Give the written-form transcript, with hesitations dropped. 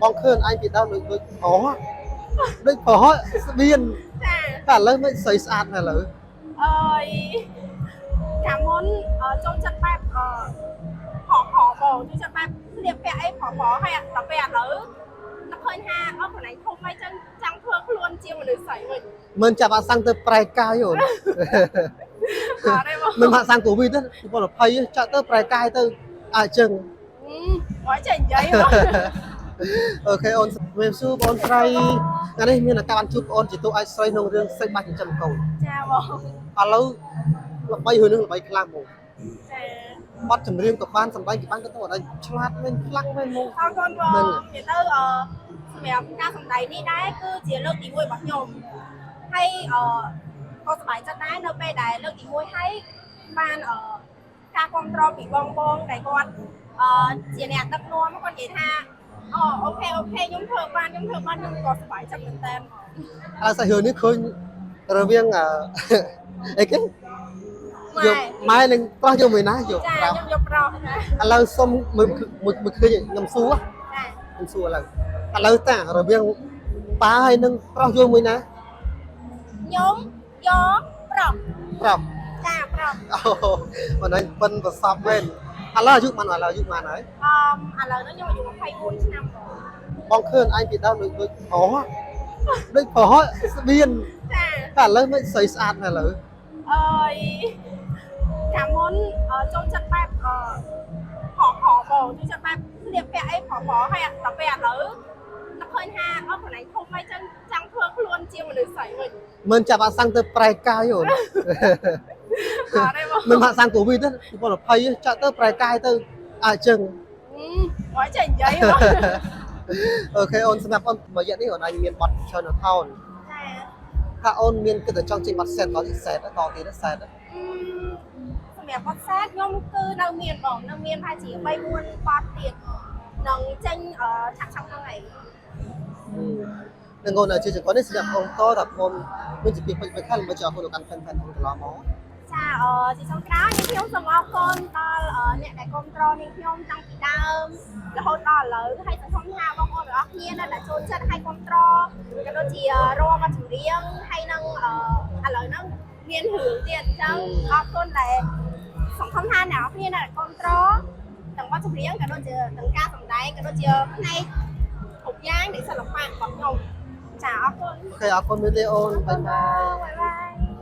បងឃើញឯងពីដើមដូចដូចប្រុសដូចប្រុសស្បៀន ចា តែឥឡូវមិនស្អីស្អាតណាស់ឥឡូវ អើយកាលមុនចូលចិត្តបែបហោហោបងចូលចិត្តបែបស្លៀកពាក់អីប្រប្រហើយដល់ពេលឥឡូវនឹកឃើញថាអស់ខ្លួនឯងធំហើយចឹងចង់ធ្វើខ្លួនជាមនុស្សស្រីវិញ មិនចាប់អាសាំងទៅប្រែកាយអូន អត់ទេបង មិនហាក់សាំងកូវីដទេ2020ចាក់ទៅប្រែកាយទៅអាចចឹង មកចេះនិយាយបង OK អូនជំរាបសួរបងស្រីថ្ងៃនេះមានឱកាសបានជួបបងជាតួឯកស្រីក្នុងរឿងសេចបាច់ចិញ្ចឹមកូន ចាបង ឥឡូវល្បីរឿងនេះល្បីខ្លាំងហ្មង ចា បទចម្រៀងក៏បានសម្ដែងក៏បានក៏ទៅអត់ឆ្លាតមែនខ្លាំងមែនហ្មង អរគុណបងនិយាយទៅអឺសម្រាប់ការសម្ដែងនេះដែរគឺជាលើកទី1របស់ខ្ញុំហើយអឺក៏សប្បាយចិត្តដែរនៅពេលដែលលើកទី1ហើយបានអឺការគ្រប់គ្រងពីបងបងដែលគាត់អឺជាអ្នកដឹកនាំគាត់និយាយថាអូ OK OK ខ្ញុំធ្វើបានខ្ញុំធ្វើបានខ្ញុំក៏សប្បាយចិត្តមែនតើ ឥឡូវសាច់រឿងនេះឃើញរវាងអីគេយកម៉ែនឹងប្រុសយកមួយណាយក ចា ប្រុស ខ្ញុំយកប្រុសចា ឥឡូវសុំមួយមួយមួយឃើញខ្ញុំសួរ ចា ខ្ញុំសួរឥឡូវឥឡូវតារវាងប៉ាហើយនឹងប្រុសយកមួយណា ខ្ញុំយកប្រុស ប្រុស ចាប្រុស អូមិនដឹងប៉ិនប្រសពមែនឥឡូវអាយុបានឥឡូវអាយុបានហើយ អឺឥឡូវនេះខ្ញុំអាយុ24ឆ្នាំបង បងឃើញឯងពីដើមដូចដូចប្រុសដូចប្រុសស្បៀន ចា តែឥឡូវមិនស្អីស្អាតណាស់ឥឡូវ អើយកាលមុនចូលចិត្តបែបអឺហោហោបងចូលចិត្តបែបស្លៀកពាក់អីប្រប្រហើយដល់ពេលឥឡូវនឹកឃើញថាអស់ខ្លួនឯងធំហើយចឹងចង់ធ្វើខ្លួនជាមនុស្សស្រីវិញ មិនចាប់អាសាំងទៅប្រែកាយអូន អត់ទេបង មិនហាក់សាំងកូវីដទេ2020ចាក់ទៅប្រែកាយទៅអាចចឹង មកចេះនិយាយបង OK អូនសម្រាប់អូនមួយរយៈនេះអូនឯងមានបទ China Town ចា ថាអូនមានគិតតែចង់ចេញបទ set តទៀត set តទៀត set សម្រាប់បទ sad ខ្ញុំគឺនៅមានបងនៅមានប្រហែលជា3 4បទទៀតនឹងចេញឆាប់ឆាប់ហ្នឹងឯង នឹងអូនជាចង្កនេះសម្រាប់អូនតថាអូនមានជាពីពេចពេចខាងមិនចង់អូនកាន់ fan fan អូនត្រឡប់មក ចាអឺជាចុងក្រោយនាងខ្ញុំសូមអរគុណដល់អ្នកដែលគ្រប់គ្រងនាងខ្ញុំតាំងពីដើមរហូតដល់ឥឡូវហើយសង្ឃឹមថាបងប្អូនទាំងអស់គ្នានៅតែចូលចិត្តហើយគ្រប់គ្រងក៏ដូចជារាល់បទចម្រៀងហើយនឹងឥឡូវហ្នឹងមានរឿងទៀតអញ្ចឹងអរគុណដែលសង្ឃឹមថាអ្នកនរគ្នានៅតែគ្រប់គ្រងទាំងបទចម្រៀងក៏ដូចជាទាំងការសម្ដែងក៏ដូចជាផ្នែកគ្រប់យ៉ាងនៃសិល្បៈរបស់ខ្ញុំចាអរគុណ OK អរគុណមែនទេអូន bye bye bye bye.